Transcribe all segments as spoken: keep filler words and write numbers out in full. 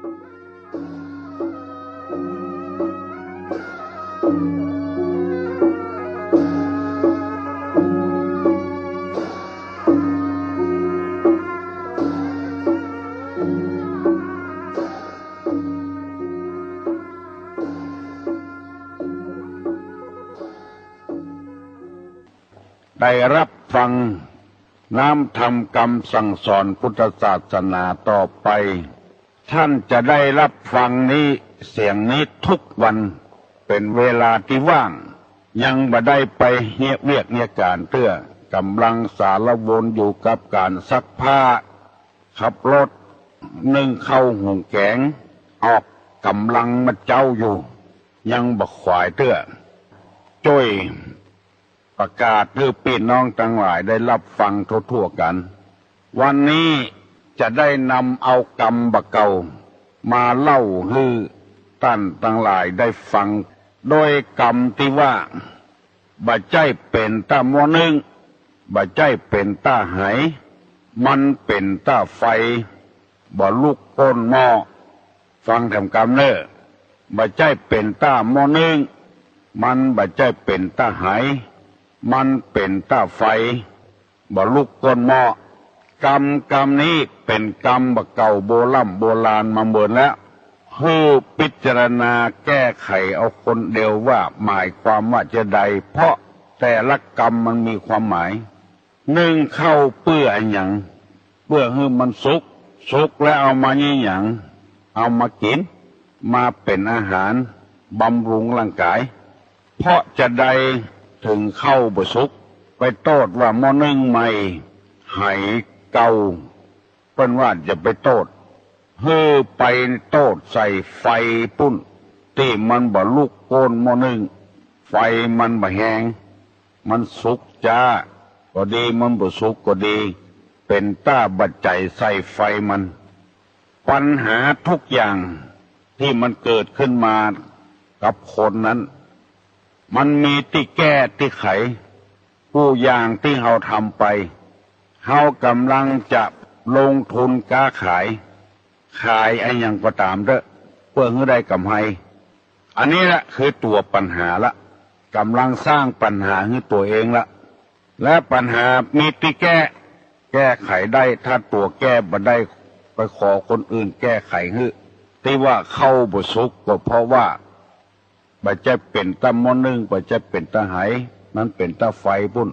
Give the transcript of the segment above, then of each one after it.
ได้ฮับฟังน้ำธรรมกำสั่งสอนพุทธศาสนาต่อไป ท่านจะได้ฮับฟังนี้ เสียงนี้ทุกวัน เป๋นเวลาตี้ว่าง ยังบ่ได้ไปเฮียเวียกเฮียก๋านเตื้อ ก่ำลังสารวนอยู่กับก๋านซักผ้า ขับรถ นึ่งข้าวหุงแก๋ง ออกก่ำลังมาเจ๊าอยู่ ยังบ่ขวายเตื้อ จ้วยประกาศหื้อปี้น้องตังหลายได้ฮับฟังทั่วๆ กั๋น วันนี้จะได้นำเอากำบ่าเก่ามาเล่าหื้อต้านตังหลายได้ฟัง โดยกำตี้ว่า บ่ใจ้เป๋นต้าหม้อนึ่ง บ่ใจ้เป๋นต้าไห มันเป๋นต้าไฟ บ่ลุกก้นหม้อ ฟังแถมกำเน่อ บ่ใจ้เป๋นต้าหม้อนึ่ง มันบ่ใจ้เป๋นต้าไห มันเป๋นต้าไฟ บ่ลุกก้นหม้อ กำกำนี้เป๋นกำบ่าเก่าโบร่ำโบราณมาเมินแล้ว หื้อพิจารณาแก้ไขเอาคนเดียวว่าหมายความว่าจะใด เพราะแต่ละกำมันมีความหมาย นึ่งข้าวเปื้ออะหยัง เปื้อหื้อมันสุก สุกแล้วเอามาเยียะหยัง เอามากิ๋น มาเป๋นอาหารบำรุงร่างก๋าย เพราะจะใดเถิงข้าวบ่สุก ไปโต้ษว่าหม้อนึ่งใหม่ ไหเก่า เปิ้นว่าอย่าไปโต้ษ หื้อไปโต้ษใส่ไฟปุ้น ตี้มันบ่ลุกก้นหม้อนึ่ง ไฟมันบ่แฮง มันสุกจ๊าก็ดี มันบ่สุกก็ดี เป๋นต้าบ่ใจ๋ใส่ไฟมัน ปัญหาทุกอย่างตี้มันเกิดขึ้นมากับคนนั้น มันมีตี้แก้ตี้ไข กู้อย่างตี้เฮาทำไป เฮาก่ำลังจะลงทุนก๊าขาย ขายอะหยังก็ต๋ามเต๊อะ เปื้อหื้อได้ก๋ำไร อันนี้แหละคือตั๋วปัญหาละ ก่ำลังสร้างปัญหาหื้อตั๋วเองละ และปัญหามีตี้แก้ แก้ไขได้ ถ้าตั๋วแก้บ่ได้ ไปขอคนอื่นแก้ไขหื้อ ตี้ว่าข้าวบ่สุกก็เพราะว่า บ่ใจ้เป๋นต้าหม้อนึ่ง บ่ใจ้เป๋นต้าไห มันเป๋นต้าไฟปุ้น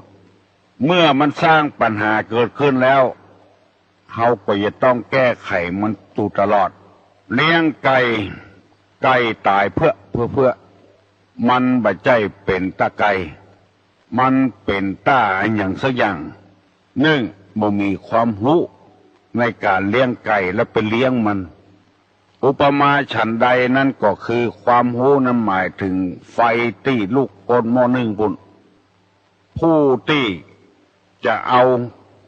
เมื่อมันสร้างปัญหาเกิดขึ้นแล้ว เฮาก็จะต้องแก้ไขมันอยู่ตลอด เลี้ยงไก่ ไก่ต๋ายเปื้อ เปื้อ เปื้อ มันบ่ใจ้เป๋นต้าไก่ มันเป๋นต้าอะหยังสักอย่าง นึ่ง บ่มีความฮู้ในก๋านเลี้ยงไก่แล้วไปเลี้ยงมัน อุปมาฉันใดนั้นก็คือความฮู้นั้นหมายเถิงไฟตี้ลุกก้นหม้อนึ่งปุ้น ผู้ตี้จะเอา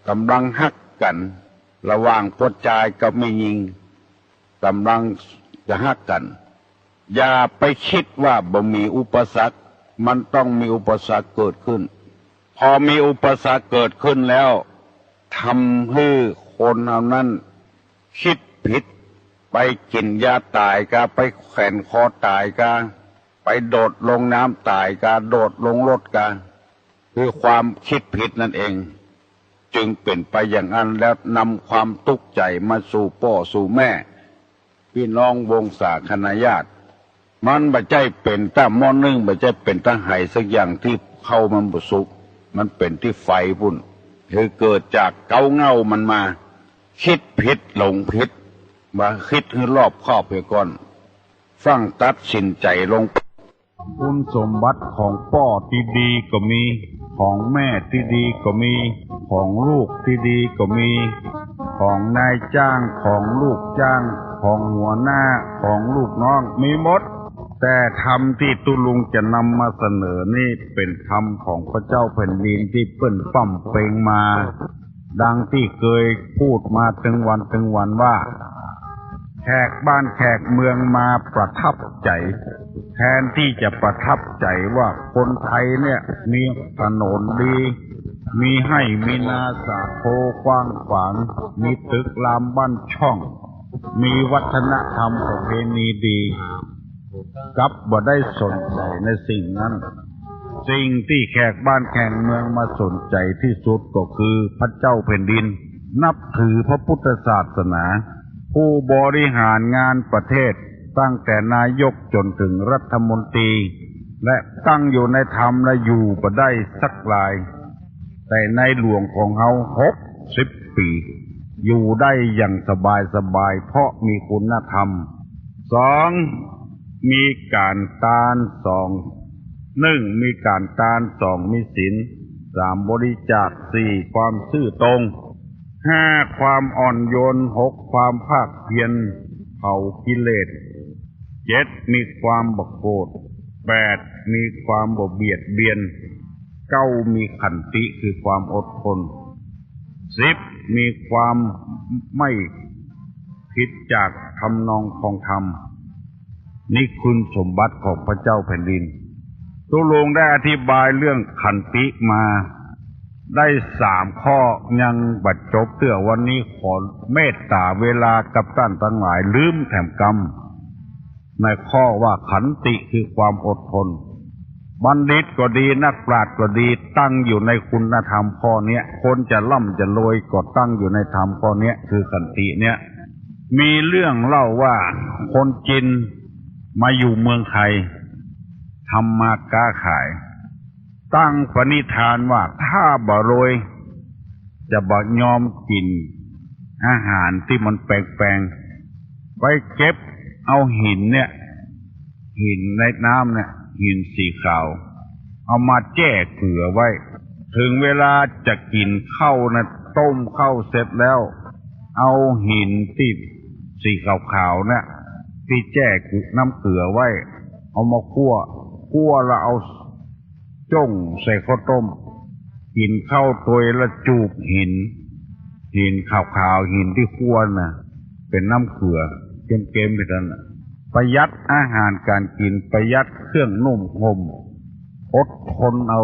ก่ำลังฮักกั๋น ระหว่างป้อจายกับแม่ญิง ก่ำลังจะฮักกั๋น อย่าไปกึ๊ดว่าบ่มีอุปสรรค มันต้องมีอุปสรรคเกิดขึ้น พอมีอุปสรรคเกิดขึ้นแล้ว ทำหื้อคนเฮานั้นกึ๊ดผิด ไปกิ๋นยาต๋ายกา ไปแขวนคอต๋ายกา ไปโดดลงน้ำต๋ายกา โดดลงรถกา คือความกึ๊ดผิดนั่นเอง จึงเป๋นไปอย่างนั้น แล้วนำความตุ๊กข์ใจ๋มาสู่ป้อสู่แม่ ปี้น้องวงศาคณาญาติ มันบ่ใจ้เป๋นต้าหม้อนึ่ง บ่ใจ้เป๋นต้าไหสักอย่างตี้ข้าวมันบ่สุก มันเป๋นตี้ไฟปุ้น คือเกิดจากเก๊าเหง้ามันมา กึ๊ดผิดหลงผิด บ่กึ๊ดหื้อรอบคอบเหียก่อน ฟั่งตัดสินใจ๋ลง คุณสมบัติของป้อตี้ดีก็มี ของแม่ตี้ดีก็มี ของลูกตี้ดีก็มี ของนายจ้าง ของลูกจ้าง ของหัวหน้า ของลูกน้อง มีหมด แต่ธรรมตี้ตุ๊ลุงจะนำมาเสนอนี้เป๋นธรรมของพระเจ้าแผ่นดินตี้เปิ้นปล้ำเปงมา ดังตี้เกยพูดมาตึงวันตึงวันว่า แขกบ้านแขกเมืองมาประทับใจ๋ แทนตี้จะประทับใจ๋ว่าคนไทยเนี่ยมีถนนดี มีไฮ่มีนาสาโทกว้างขวาง มีตึกรามบ้านช่อง มีวัฒนธรรมประเพณีดี กลับบ่ได้สนใจ๋ในสิ่งนั้น สิ่งตี้แขกบ้านแขกเมืองมาสนใจ๋ตี้สุดก็คือพระเจ้าแผ่นดิน นับถือพระพุทธศาสนา ผู้บริหารงานประเทศตั้งแต่นายกจ๋นเถิงรัฐมนตรี และตั้งอยู่ในธรรมและอยู่บ่ได้สักราย แต่ในหลวงของเฮาหกสิบปี๋ อยู่ได้อย่างสบายๆ เพราะมีคุณธรรม สอง มีก๋านตาน สอง หนึ่ง มีก๋านตาน สอง มีศีล สาม บริจาค สี่ ความซื่อตรง ห้า ความอ่อนโยน หก ความภาคเพียรเผากิเลส เจ็ด มีความบ่โกรธ แปด มีความบ่เบียดเบียน เก้า มีขันติคือความอดทน สิบ มีความไม่ผิดจากทำนองครองธรรม นี่คุณสมบัติของพระเจ้าแผ่นดิน ตุ๊ลุงได้อธิบายเรื่องขันติมาได้สามข้อ ยังบ่จบเตื้อ วันนี้ขอเมตต๋าเวลากับต้านตังหลาย ลืมแถมกำ ในข้อว่าขันติคือความอดทน บัณฑิตก็ดี นักปราชญ์ก็ดี ตั้งอยู่ในคุณธรรมข้อเนี้ย คนจะร่ำจะรวยก็ตั้งอยู่ในธรรมข้อเนี้ย คือขันติเนี้ย มีเรื่องเล่าว่าคนจีนมาอยู่เมืองไทย ทำมาค้าขาย ตั้งปณิธานว่าถ้าบ่รวย จะบ่ยอมกิ๋นอาหารตี้มันแปงๆ ไปเก็บเอาหินเนี่ย หินในน้ำเนี่ย หินสีขาว เอามาแจ้เกลือไว้ เถิงเวลาจะกิ๋นข้าวนะ ต้มข้าวเสร็จแล้ว เอาหินตี้สีขาวๆ เนี่ย ตี้แจ้น้ำเกลือไว้ เอามาคั่ว คั่วแล้วเอา จ้งใส่ข้าวต้ม กิ๋นข้าวตวยแล้วจูบหิน หินขาวๆ หินตี้คั่วน่ะ เป๋นน้ำเกลือ เก็มๆ ไปนั้นน่ะ ประหยัดอาหารก๋านกิ๋น ประหยัดเครื่องนุ่งห่ม อดทนเอา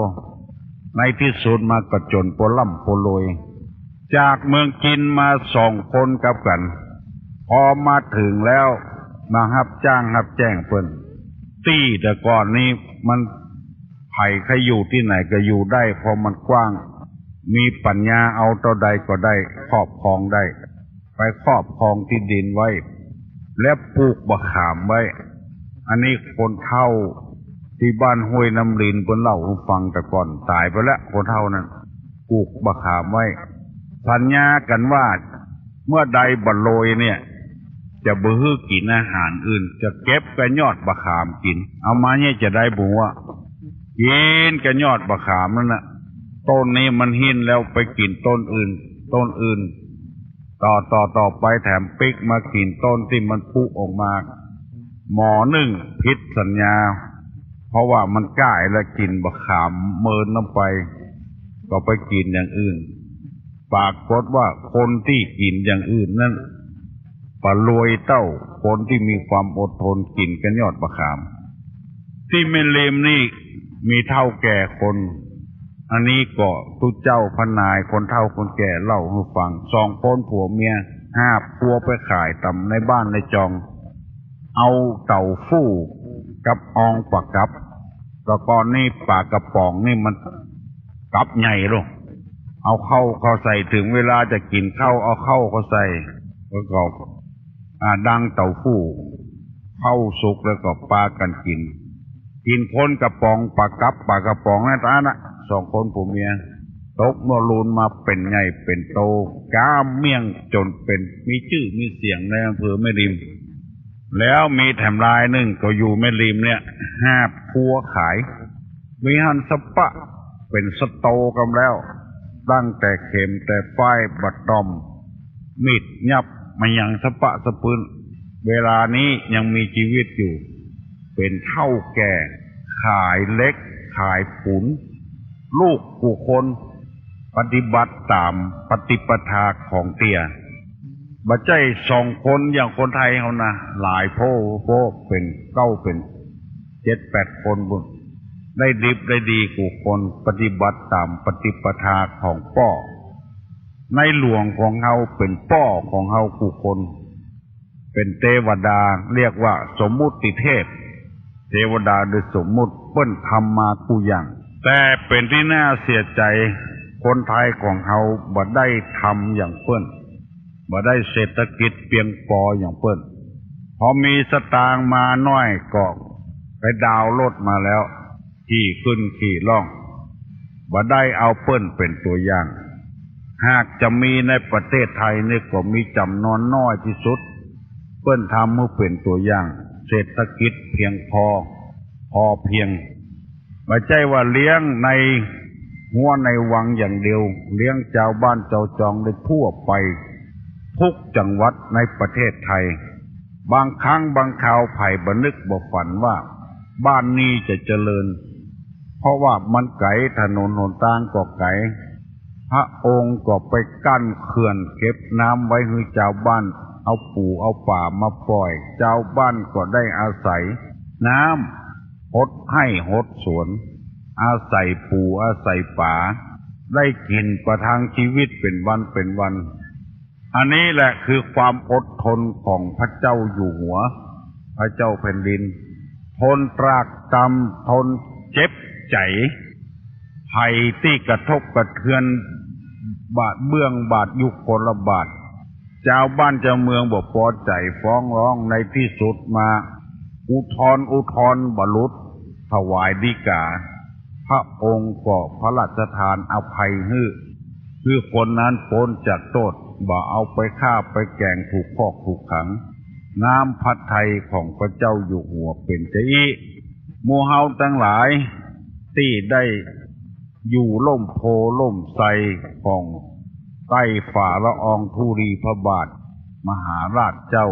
ในตี้สุดมาก็จ๋นปอร่ำปอรวย จากเมืองจีนมาสองคนกับกั๋น พอมาเถิงแล้ว มาฮับจ้างฮับแจ้งเปิ้น ตี้แต่ก่อนนี้มัน ใผใค่อยู่ตี้ไหนก็อยู่ได้ เพราะมันกว้าง มีปัญญาเอาเต้าใดก็ได้ ครอบครองได้ ไปครอบครองตี้ดินไว้ และปลูกบ่าขามไว้ อันนี้คนเฒ่าตี้บ้านห้วยน้ำลินเปิ้นเล่าหื้อฟัง แต่ก่อนต๋ายไปแล้วคนเฒ่านั้น ปลูกบ่าขามไว้ สัญญากั๋นว่า เมื่อใดบ่รวยเนี่ย จะบ่หื้อกิ๋นอาหารอื่น จะเก็บก้านยอดบ่าขามกิ๋น เอามาเนี่ยจะได้บ่ฮู้ กิ๋นก้านยอดบ่าขามนั้นน่ะ ต้นนี้มันหิ้นแล้วไปกิ๋นต้นอื่น ต้นอื่น ต่อ ต่อ ต่อไปแถมปิ๊กมากิ๋นต้นตี้มันผุออกมา หมอนึ่งผิดสัญญา เพราะว่ามันก้ายแล้วกิ๋นบ่าขามเมินลงไป ก็ไปกิ๋นอย่างอื่น ปรากฏว่าคนตี้กิ๋นอย่างอื่นนั้น บ่รวยเต้าคนตี้มีความอดทนกิ๋นก้านยอดบ่าขาม ตี้แม่ริมนี่มีเฒ่าแก่คน อันนี้ก็ตุ๊เจ้าพระนายคนเฒ่าคนแก่เล่าหื้อฟัง สองคนผัวเมียหาบครัวไปขายต๋ามในบ้านในจอง เอาเต้าฟู่กับอองปลากับ แต่ก่อนนี้ปลากระป๋องนี่มันกับใหญ่ลูก เอาข้าวเข้าใส่ เถิงเวลาจะกิ๋นข้าวเอาข้าวเข้าใส่ แล้วก็ อ่า ดังเต้าฟู่ ข้าวสุกแล้วก็ปากั๋นกิ๋น กิ๋นคนกระป๋องปลากับ ปลากระป๋องนั้นอันน่ะ สองคนผัวเมีย ตกเมื่อลูนมาเป๋นใหญ่เป๋นโต ก้ามเมี่ยงจ๋นเป๋นมีจื้อมีเสียงในอำเภอแม่ริม แล้วมีแถมรายนึ่งก็อยู่แม่ริมเนี่ย หาบครัวขาย มีหั้นสะปะ เป๋นสะโตกั๋นแล้ว ตั้งแต่เข็มแต่ฝ้ายบ่าต้อม มีดหยับมายังสะปะสะปืน เวลานี้ยังมีจีวิตอยู่ เป๋นเฒ่าแก่ ขายเหล็ก ขายปูน ลูกกู้คน ปฏิบัติต๋ามปฏิปทาของเตี้ย บ่ใจ้สองคนอย่างคนไทยเฮานะ หลายโพ โพ เป๋นเก้าเป๋นเจ็ดแปดคนปุ้น ได้ดิบได้ดีกู้คน ปฏิบัติต๋ามปฏิปทาของป้อ ในหลวงของเฮาเป๋นป้อของเฮากู้คน เป็นเตวดา เรียกว่าสมมุติเทพ เตวดาโดยสมมุติ เปิ้นทำมากู้อย่าง แต่เป๋นตี้น่าเสียใจ๋ คนไทยของเฮาบ่ได้ทำอย่างเปิ้น บ่ได้เศรษฐกิจเปียงปออย่างเปิ้น พอมีสตางค์มาน้อยก็ไปดาวน์รถมาแล้ว ขี่ขึ้นขี่ล่อง บ่ได้เอาเปิ้นเป๋นตั๋วอย่าง หากจะมีในประเทศไทยนี่ก็มีจ๋ำนวนน้อยตี้สุด เปิ้นทำหื้อเป๋นตั๋วอย่าง เศรษฐกิจเพียงพอ พอเพียง บ่ใจ้ว่าเลี้ยงในฮั้วในวังอย่างเดียว เลี้ยงจาวบ้านจาวจองได้ทั่วไป ทุกจังหวัดในประเทศไทย บางครั้งบางคราวใผบ่นึกบ่ฝันว่าบ้านนี้จะเจริญ เพราะว่ามันไก๋ ถนนหนตางก็ไก๋ พระองค์ก็ไปกั้นเขื่อนเก็บน้ำไว้หื้อจาวบ้าน เอาปูเอาป๋ามาป่อย จาวบ้านก็ได้อาศัยน้ำหดไฮ่หดสวน อาศัยปูอาศัยป๋า ได้กิ๋นประทังชีวิตเป๋นวันเป๋นวัน อันนี้แหละคือความอดทนของพระเจ้าอยู่หัว พระเจ้าแผ่นดิน ทนตรากตำ ทนเจ็บใจ๋ ภัยตี้กระทบกระเทือน บาดเบื้องบาดยุคคนละบาด จาวบ้านจาวเมืองบ่ปอใจ๋ ฟ้องร้อง ในตี้สุดมา อุทธรณ์ อุทธรณ์บ่หลุด ถวายฎีกา พระองค์ก็พระราชทานอภัยหื้อ หื้อคนนั้นป๊นจากโต้ษ บ่เอาไปฆ่าไปแก๋ง ถูกคอกถูกขัง น้ำพระทัยของพระเจ้าอยู่หัวเป๋นจาอี้ หมู่เฮาตังหลายตี้ได้อยู่ฮ่มโพธิ์ฮ่มไทรของใต้ฝ่าละอองธุลีพระบาทมหาราชเจ้า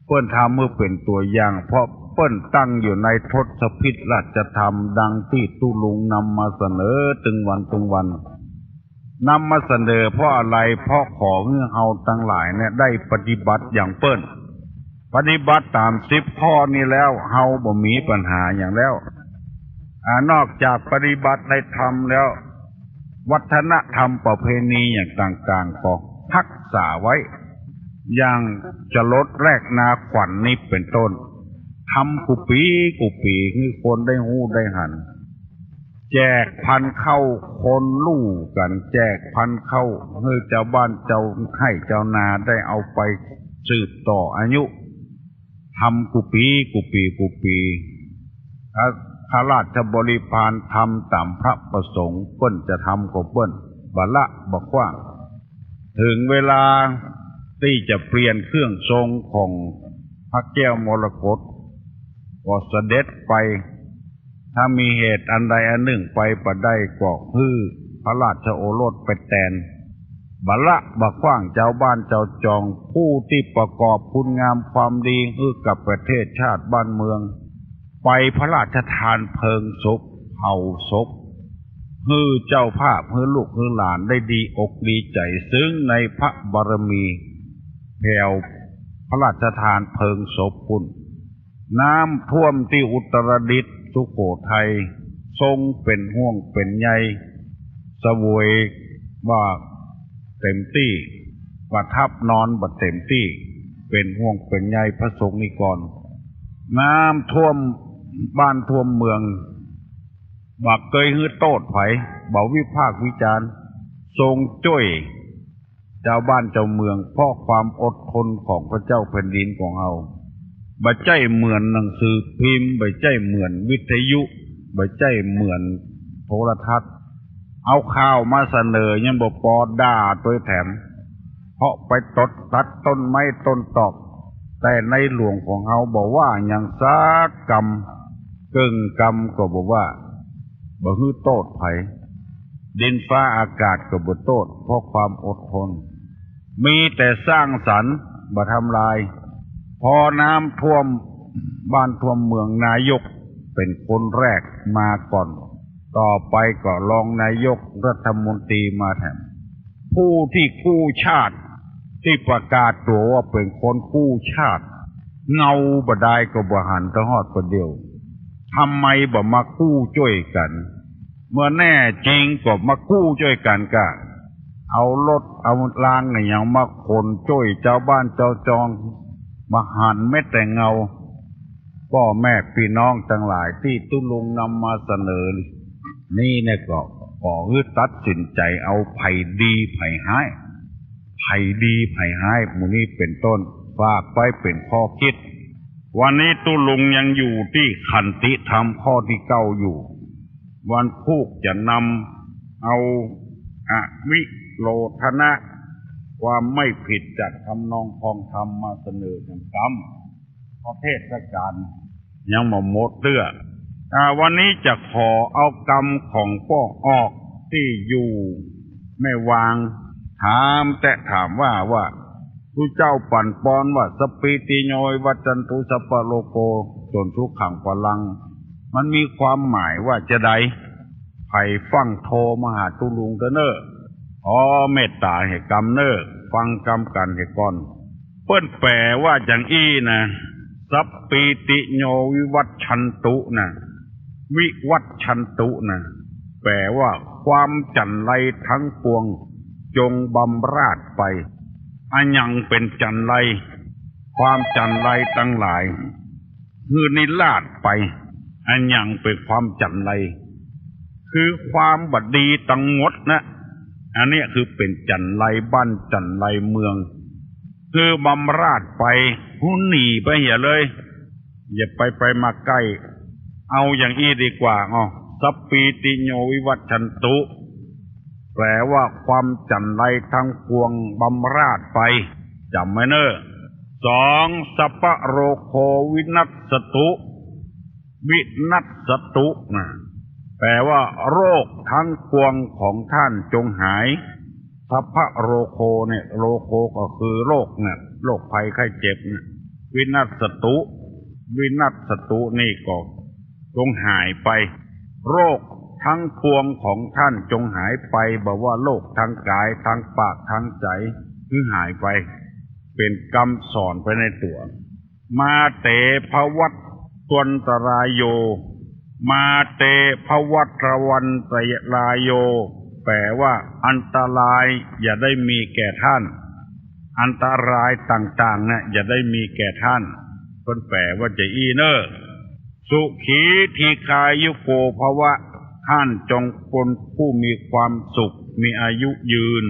เปิ้นทำหื้อเป๋นตั๋วอย่าง เพราะเปิ้นตั้งอยู่ในทศพิธราชธรรม ดังตี้ตุ๊ลุงนำมาเสนอตึงวันตึงวัน นำมาเสนอเพราะอะไร เพราะขอหื้อเฮาตังหลายเนี่ยได้ปฏิบัติอย่างเปิ้น ปฏิบัติต๋ามสิบข้อนี้แล้ว เฮาบ่มีปัญหาหยังแล้ว อ่า นอกจากปฏิบัติในธรรมแล้ว วัฒนธรรมประเพณีอย่างต่างๆ ก็ฮักษาไว้ อย่างจรสแรกนาขวัญนี้เป๋นต้น ทำกู้ปี๋กู้ปี๋ หื้อคนได้ฮู้ได้หัน แจกพันธุ์ข้าวคนฮู้กั๋น แจกพันธุ์ข้าวหื้อจาวบ้านจาวไฮ่จาวนาได้เอาไปสืบต่ออายุ ทำกู้ปี๋กู้ปี๋กู้ปี๋ พระ พระราชบริพารทำต๋ามพระประสงค์ เปิ้นจะทำของเปิ้น บ่ละบ่ขว้าง เถิงเวลาตี้จะเปลี่ยนเครื่องทรงของพระแก้วมรกต ก็เสด็จไป ถ้ามีเหตุอันใดอันนึ่งไปบ่ได้ ก็หื้อพระราชโอรสไปแตน บ่ละบ่ขว้าง จาวบ้านจาวจอง ผู้ตี้ประกอบคุณงามความดีหื้อกับประเทศชาติบ้านเมือง ไปพระราชทานเพลิงศพ เผาศพ หื้อเจ้าภาพ หื้อลูกหื้อหลานได้ดีอกดีใจ๋ ซึ่งในพระบารมีแผ่วพระราชทานเพลิงศพปุ้น น้ำท่วมตี้อุตรดิตถ์ สุโขทัย ทรงเป๋นห่วงเป๋นใย เสวยบ่าเต๋มตี้ ประทับนอนบ่าเต๋มตี้ เป๋นห่วงเป๋นใยพระสงฆ์นิกร น้ำท่วมบ้านท่วมเมือง บ่าเกยหื้อโต้ษใผ บ่าวิพากษ์วิจารณ์ ทรงจ้วย จาวบ้านจาวเมือง เพราะความอดทนของพระเจ้าแผ่นดินของเฮา บ่ใจ้เหมือนหนังสือพิมพ์ บ่ใจ้เหมือนวิทยุ บ่ใจ้เหมือนโทรทัศน์ เอาข่าวมาเสนอยังบ่ปอ ด่าตวยแถม เพราะไปตดตัดต้นไม้ต้นตอก แต่ในหลวงของเฮาบ่ว่าหยังสักกำ เกิ่งกำก็บ่ว่า บ่หื้อโต้ษใผ ดินฟ้าอากาศก็บ่โต้ษ เพราะความอดทน มีแต่สร้างสรรค์ บ่ทำลาย พอน้ำท่วมบ้านท่วมเมือง นายกเป๋นคนแรกมาก่อน ต่อไปก็รองนายก รัฐมนตรีมาแถม ผู้ตี้กู้ชาติ ตี้ประกาศตั๋วว่าเป๋นคนกู้ชาติ เงาบ่ดายก็บ่หันตะฮอดประเดี๋ยว ทำไมบ่มากู้จ้วยกั๋น เมื่อแน่จริงก็มากู้จ้วยกั๋นก่า เอารถเอารางอะหยังมาขนจ้วยจาวบ้านจาวจอง บ่หันแม้แต่เงา ป้อแม่ปี้น้องตังหลายตี้ตุ๊ลุงนำมาเสนอนี้เนี่ยก็ขอหื้อตัดสินใจ๋เอาใผดีใผฮ้าย ใผดีใผฮ้าย หมู่นี้เป๋นต้น ฝากไว้เป๋นข้อคิด วันนี้ตุ๊ลุงยังอยู่ตี้ขันติธรรมข้อตี้เก้าอยู่ วันพูกจะนำเอาอวิโรธนะ ความไม่ผิดจากทำนองครองธรรมมาเสนออย่างกำ เพราะเทศกาลยังบ่หมดเตื้อ อ่า วันนี้จะขอเอากำของป้อออกตี้อยู่แม่วาง ถามแต๊ถามว่า ว่า พระเจ้าปรัสปอนว่า สัปปีติโยวิวัชชันตุ สัพพะโรโค จนสุขังพลัง มันมีความหมายว่าจาใด ใผฟั่งโทรมาหาตุ๊ลุงเต๊อะเน่อ ขอเมตต๋าเหียกำเน่อ ฟังกำกั๋นเหียก่อน เปิ้นแปลว่าจาอี้นะ สัปปีติโยวิวัชชันตุนะ วิวัชชันตุนะ แปลว่าความจั๋นไรทั้งปวงจงบำราศไป อะหยังเป๋นจั๋นไร ความจั๋นไรตังหลาย หื้อนิราศไป อะหยังเป๋นความจั๋นไร คือความบ่ดีตังหมดนะ อันเนี้ยคือเป๋นจั๋นไรบ้านจั๋นไรเมือง คือบำราศไป หื้อหนีไปเหียเลย อย่าไปไปมาใก้ เอาอย่างอี้ดีกว่า อ้อ สัปปีติโยวิวัชชันตุ แปลว่าความจั๋นไรทั้งปวงบำราศไป จ๋ำไว้เน่อ สอง สัพพะโรโควินัสสตุ วินัสสตุนะ แปลว่าโรคทั้งปวงของท่านจงหาย สัพพะโรโคเนี่ย โรโคก็คือโรคเนี่ย โรคภัยไข้เจ็บเนี่ย วินัสสตุ วินัสสตุนี่ก็จงหายไป โรคทั้งปวงของท่านจงหายไป บ่ว่าโรคทางก๋าย ทางปาก ทางใจ๋ หื้อหายไป เป๋นกำสอนไปในตั๋ว มาเตภวัตวันตรายโย มาเตภวัตวันตรายโย แปลว่าอันตรายอย่าได้มีแก่ท่าน อันตรายต่างๆ เนี่ยอย่าได้มีแก่ท่าน เปิ้นแปลว่าจาอี้เน่อ สุขีทีฆายุโกภวะ ท่านจงเป็นผู้มีความสุข มีอายุยืน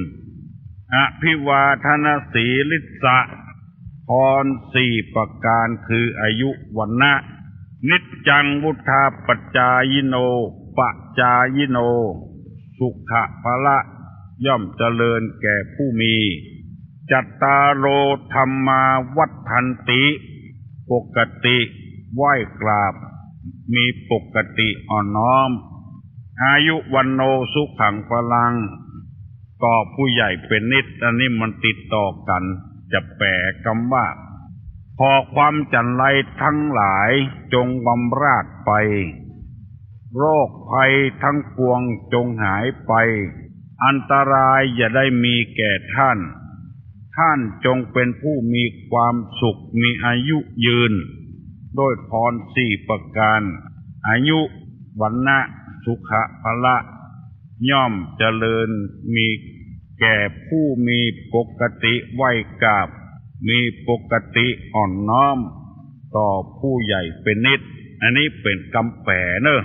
อภิวาทนสีลิสสะ พรสี่ประการคืออายุ วรรณะ นิจจังวุฑฒาปจายิโน ปจายิโน สุขะพละ ย่อมเจริญแก่ผู้มี จัตตาโรธัมมาวัฑฒันติ ปกติไหว้กราบ มีปกติอ่อนน้อม อายุ วรรณโณ สุขัง พลัง ต่อผู้ใหญ่เป็นนิจ อันนี้มันติดต่อกั๋น จะแปลกำว่า ขอความจั๋นไรทั้งหลายจงบำราศไป โรคภัยทั้งปวงจงหายไป อันตรายอย่าได้มีแก่ท่าน ท่านจงเป็นผู้มีความสุข มีอายุยืน ด้วยพรสี่ประการ อายุ วรรณะ สุขะ พละ ย่อมเจริญมีแก่ผู้มีปกติไหว้กราบ มีปกติอ่อนน้อม ต่อผู้ใหญ่เป็นนิจ อันนี้เป๋นกำแปลเน่อ